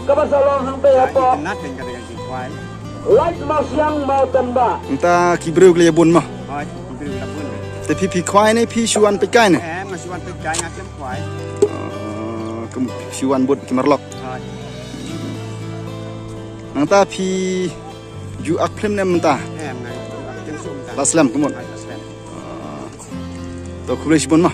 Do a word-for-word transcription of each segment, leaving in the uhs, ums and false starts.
Kaba sa long hangtei hapoh. Lait Mawsiang Mawtanbah. Nangta ki briew ki la ïa bun mo. Hooid, ki briew ki la bun. Te phi phi khwai ne phi shu wan peit kai ne? Em, nga shu wan peit kai, nga kem khwai. Oh, kem shu wan bud ki marlok. Hooid. Nangta phi ju ak phlim ne mynta? Em, nga ju ak phlim shu mynta. La slem ka mut? Hooid, la slem. To khublei shibun mo.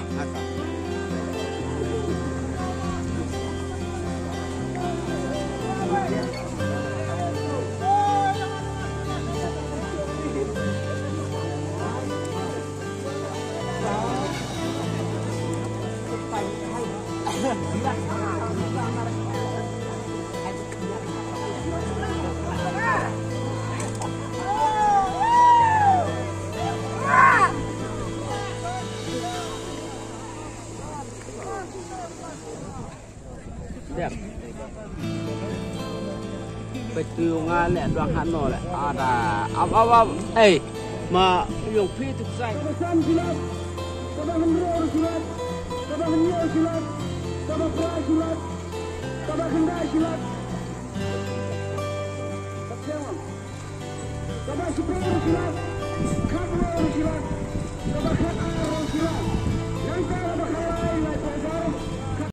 Dep. Peit tu nga leh dwang hano leh. Ada. Ap, ap, ap. Eh. Ma yung phi tu sai. Kaba san silat, kaba hynriew silat, kaba hynñiew silat, kaba phra silat, kaba khyndai silat. Kaba shiphew silat, kaba khathynriew silat, kaba khatar silat.